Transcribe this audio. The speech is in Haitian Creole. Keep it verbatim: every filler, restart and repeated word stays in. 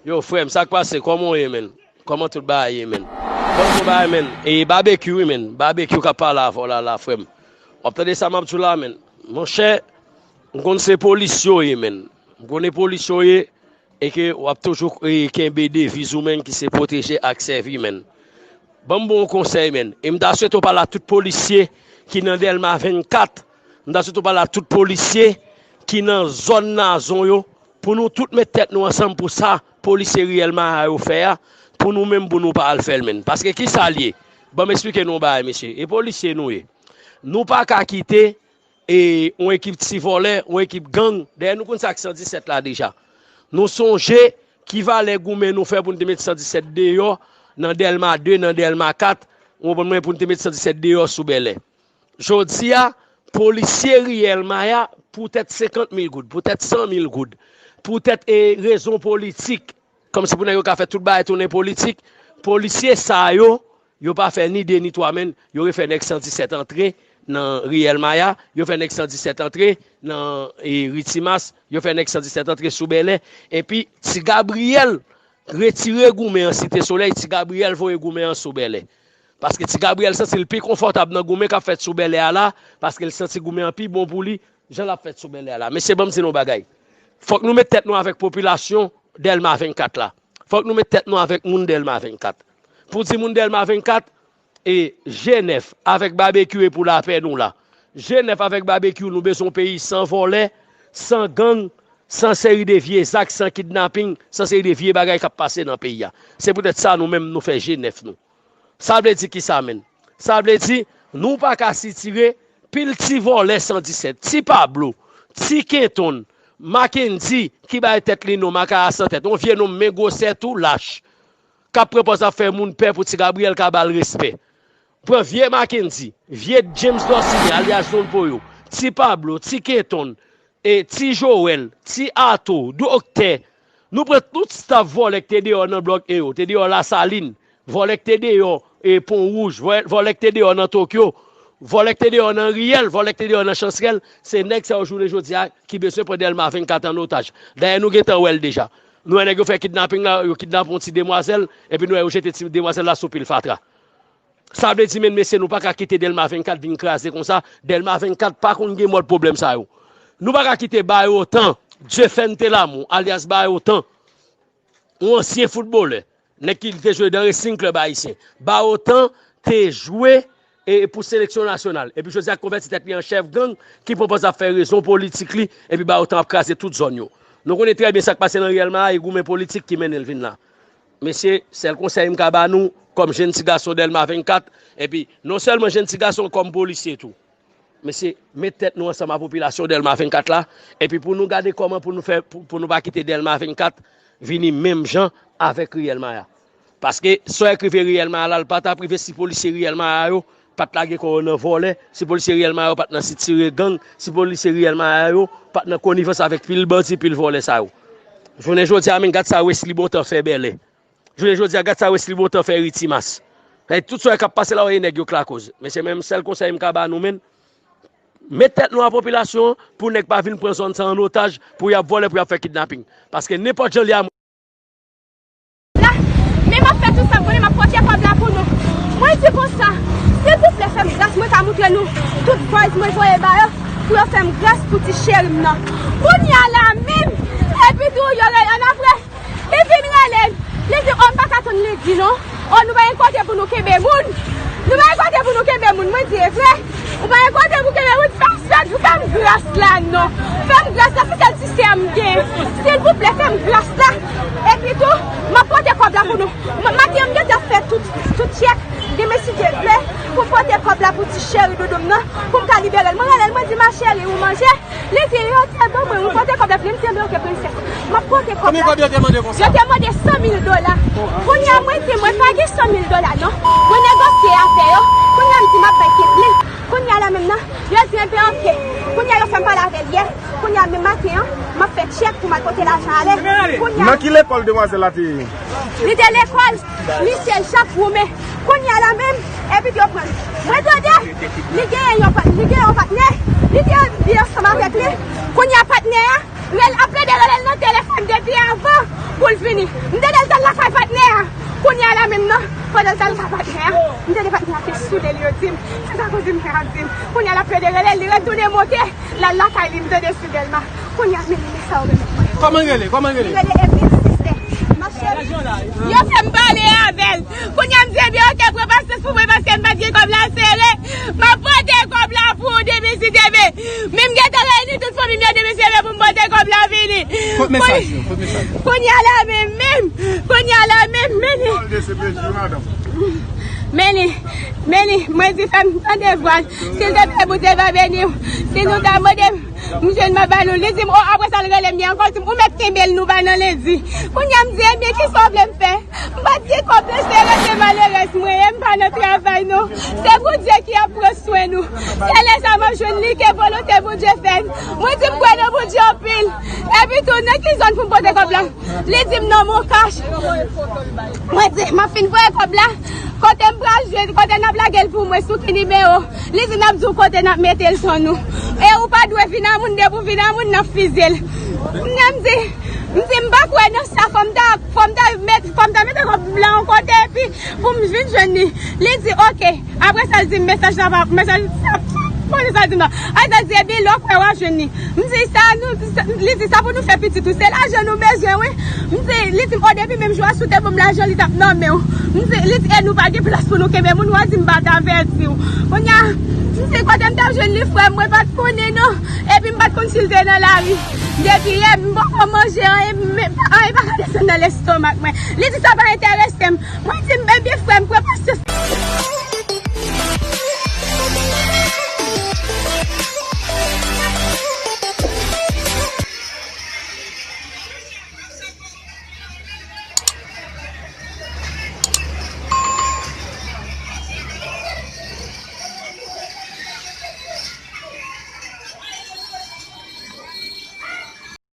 Yo, frè m, sa k pase? Kòman w ye, menn? Kòman tout bagay ye, menn? Bon, bon bagay, menn. E Babekyou, wi, menn. Babekyou k ap pale avè w la, la, frè m. W ap tande sa m ap di w la, menn. Monchè, m konn se polis yo ye, menn. M konnen polis yo ye, e ke w ap toujou, e, kenbe deviz ou, menn, ki se pwoteje ak sèvi, menn. Ban m ba w yon konsèy, menn. E m ta swete w pale a tout polisye ki nan Dèlma vennkat. M ta swete w pale a tout polisye ki nan zòn Nazon yo, pou nou tout met tèt nou ansanm pou sa polisye Riyèl Maya yo fè a, pou nou menm, pou nou pa al fè l, menn. Paske ki sa l ye? Ban m eksplike nou yon bagay, mesye. E polisye nou ye. Nou pa ka kite e yon ekip ti vòlè, yon ekip gang. Dayè, nou konn sa k san disèt la deja. Nou sonje ki valè goumen nou fè pou n te met san disèt deyò nan Dèlma de, nan Dèlma kat, ou konprann mwen, pou n te met san disèt deyò sou Bèlè. Jodi a, polisye Riyèl Maya, poutèt senkant mil goud, poutèt san mil goud, poutèt, e, rezon politik, kòmsi pou nèg yo ka fè tout bagay tounen politik, polisye sa yo, yo pa fè ni de ni twa, menn, yo refè nèg san disèt antre nan Riyèl Maya, yo fè nèg san disèt antre nan, e, Ri Timas, yo fè nèg san disèt antre sou Bèlè, epi Ti Gabriyèl retire goumen an Site Solèy, Ti Gabriyèl voye goumen an sou Bèlè. Paske Ti Gabriyèl santi l pi konfòtab nan goumen k ap fèt sou Bèlè a la, paske l santi goumen an pi bon pou li, jan l ap fèt sou Bèlè a la. Mesye, ban m di nou yon bagay. Fòk nou met tèt nou avèk popilasyon Dèlma vennkat la. Fòk nou met tèt nou avèk moun Dèlma vennkat. Pou di moun Dèlma vennkat, e, G nèf avèk Babekyou e pou lapè nou la. G nèf avèk Babekyou, nou bezwen yon peyi san vòlè, san gang, san seri de vye zak, san kidnaping, san seri de vye bagay k ap pase nan peyi a. Se poutèt sa nou menm nou fè G nèf nou. Sa vle di kisa, menn? Sa vle di, nou pa ka sitire pil ti vòlè san disèt, ti Pablo, ti Kenton, Mackendy, ki bay tèt li non Makaya san tèt, yon vye nonm men gwosè tou lach, k ap pran pòz ap fè moun pè pou Ti Gabriyèl ka ba l respè. Pran vye Mackendy, vye James Dorcine, alyas Zòn Poyo, ti Pablo, ti Kenton, e, ti Joel, ti Ato, doktè. Nou pran tout staf vòlè k te deyò nan blòk E yo, te deyò Lasalin, vòlè k te deyò, e, Pon Wouj, vòlè, vòlè k te deyò nan Tokyo, vòlè k te deyò nan Riyèl, vòlè k te deyò nan Chansrèl, se nèg sa yo jounen jodi a ki bezwen pran Dèlma vennkat an otaj. Dayè, nou gentan wè l deja. Nou wè nèg yo fè kidnaping la, yo kidnape yon ti demwazèl, epi nou wè yo jete ti demwazèl la sou pil fatra. Sa vle di, menn, mesye, nou pa ka kite Dèlma vennkat vin kraze konsa. Dèlma vennkat pa konn gen mòd pwoblèm sa yo. Nou pa ka kite Bayotan, Dieuphène Telamou, alyas Bayotan, yon ansyen foutbolè, nèg ki te jwe nan Racing Club Ayisyen. Bayotan te jwe, e, pou seleksyon nasyonal. Epi jodi a konvèti tèt li an chèf gang ki pran pòz ap fè rezon politik li, epi Bayotan ap kraze tout zòn yo. Nou konnen trè byen sa k pase nan Riyèl Maya, e goumen politik ki mennen l vin la. Mesye, sèl konsèy m ka ba nou, kòm jenn ti gason Dèlma vennkat, epi non sèlman jenn ti gason, kòm polisye tou. Mesye, met tèt nou ansanm a popilasyon Dèlma vennkat la, epi pou nou gade kòman pou nou fè, pou, pou nou pa kite Dèlma vennkat vini menm jan avèk Riyèl Maya. Paske sa w wè k rive Riyèl Maya la, l pa t ap rive si polisye Riyèl Maya yo pa t lage kò yo nan vòlè, si polisye Riyèl Maya yo pa t nan sitire gang, si polisye Riyèl Maya yo pa t nan konivans avèk pil bandi, pil vòlè sa yo. Jounen jodi a, menm gad sa Wesley Bontan fè Bèlè. Jounen jodi a, gad sa Wesley Bontan fè Ri Timas. Sa vle di tout sa w wè k ap pase la, w wè e nèg yo k lakoz. Mesye, menm sèl konsèy m ka ba nou, menn, met tèt nou a popilasyon an pou nèg pa vin pran zòn sa an otaj, pou y ap vòlè, pou y ap fè kidnaping. Paske nenpòt jan li a, la, men m ap fè tout sa m konnen, m ap pote kòb la pou nou. Mwen di konsa, silvouplè, fè m gras, mwen ka moutre nou tout voice mwen voye ba yo, pou yo fè m gras pou ti cheri m nan. Kounye a la menm, epi tou, yo rele annapre. Li vin rele m. Li di, o, m pa ka tann li di non. O, nou pa gen kote pou nou kenbe moun. Nou pa gen kote pou nou kenbe moun. Mwen di, e vre? Ou pa gen kote pou kenbe moun? Fè m, fè m gras la non. Fè m gras la, se sèl ti sè m gen. Silvouplè, fè m gras la. Epi tou, m ap pote kòb la pou nou. M, maten an, m gentan fè tout, tout tchèk. Demen, si Dye vle, pou m pote kòb la pou ti cheri doudou m nan, pou m ka libere l. Mwen rele l, mwen di, ma chérie, ou manje? Li di, yo te ban mwen, ou pote kòb la pou li. M di, enben, oke, prensès. M ap pote kòb la. Konbyen kòb yo te mande konsa? Yo te mande san mil dola. Kounye a, mwen di, mwen pa gen san mil dola non. Mwen negosye avè yo. Kounye a, m di, m ap bay kenz mil. Kounye a la menm nan, yo di, enben, oke. Kounye a, yo fè m pale avè l yè. Kounye a, menm maten an, m ap fè tchèk pou m al pote lajan ale. Kounye a, nan ki lekòl demwazèl la te ye? Li te lekòl Michel Jacques Roumain. Kounye a la menm, epi yo pran l. Mwen tande, li genyen yon pat-, li genyen yon patnè, li te viv ansanm avèk li. Kounye a, patnè a, Rel, ap plede rele l nan telefòn depi avan pou l vini. M tande l t al lakay patnè a. Kounye a la menm nan, pandan l t al lakay patnè a, m tande patnè a te soule l, yo di m, se sa kouzin mwen an di m. Kounye a l ap plede rele l, li retounen monte, l al lakay li, m tande sou Dèlma. Kounye a, men li, men sa yo remet mwen. Kòman l rele? Kòman l rele? Li rele Evelyne Sister. Machè, yo fè m pale avè l. Kounye a, m di, ebyen, oke, pran pasyans pou mwen, paske m pa t gen kòb la sere. M ap pote kòb la pou ou demen si Dye vle. Men m gentan reyini tout fanmi m yo demen si Dye vle pou m pote kòb la vini. Kot mesaj yo, kot mesaj yo. Kounye a la menm, menm. Kounye a la menm, men li. Men li, men li, mwen di fè m tande vwa l. Silteple, Bondye va beni w. Si nou ta mande m, m jwenn m ap ba nou. Li di m, o, apre sa l rele m ye ankò, li di m, ou mèt kenbe l, nou ba nan lendi. Kounye a m di, ebyen, kisa w vle m fè? M pa t gen kòb la, se rete malerèz mwen ye, m pa nan travay non. Se Bondye ki ap pran swen nou. Se lè sa m ap jwenn li ke volonte Bondye fèt. Mwen di m kwè nan Bondye anpil. Epi tou, nan ki zòn pou m pote kòb la? Li di m nan Moncash. Mwen di, m ap fin voye kòb la. Kote m pral jwenn, kote n ap lage l pou mwen, sou ki nimewo? Li di n ap di w kote n ap mete l, tann nou. E ou pa dwe vin a moun, depi w vin a moun, n ap fizye l. Kounye a m di, m di, m pa kwè nan sa, fò m ta, fò m ta met, fò m ta mete kòb la yon kote, epi pou m vin jwenn li. Li di, oke. Apre sa, l di m, mesaj la pa, mesaj la, pa sa l di m nan. Apre sa, l di, ebyen, lè w kwè w a jwenn li. M di, sa nou, sa, li di, sa pou nou fè pitit ou, se lajan nou bezwen, wi. M di, li di m, o, depi menm jou a, si w te ban m lajan, li t ap nan men w. M di, li di, e nou pa gen plas pou nou kenbe moun, w a di m pa t avèti w. Kounye a, m di, kote m t ap jwenn li, frè m, mwen pa t konnen non. Epi m pa t konn si l te nan lari. Depi yè, m poko manje anyen, men anyen pa ka desann nan lestomak mwen. Li di, sa pa enterese m. Mwen di m, ebyen, frè m, pran pasyans.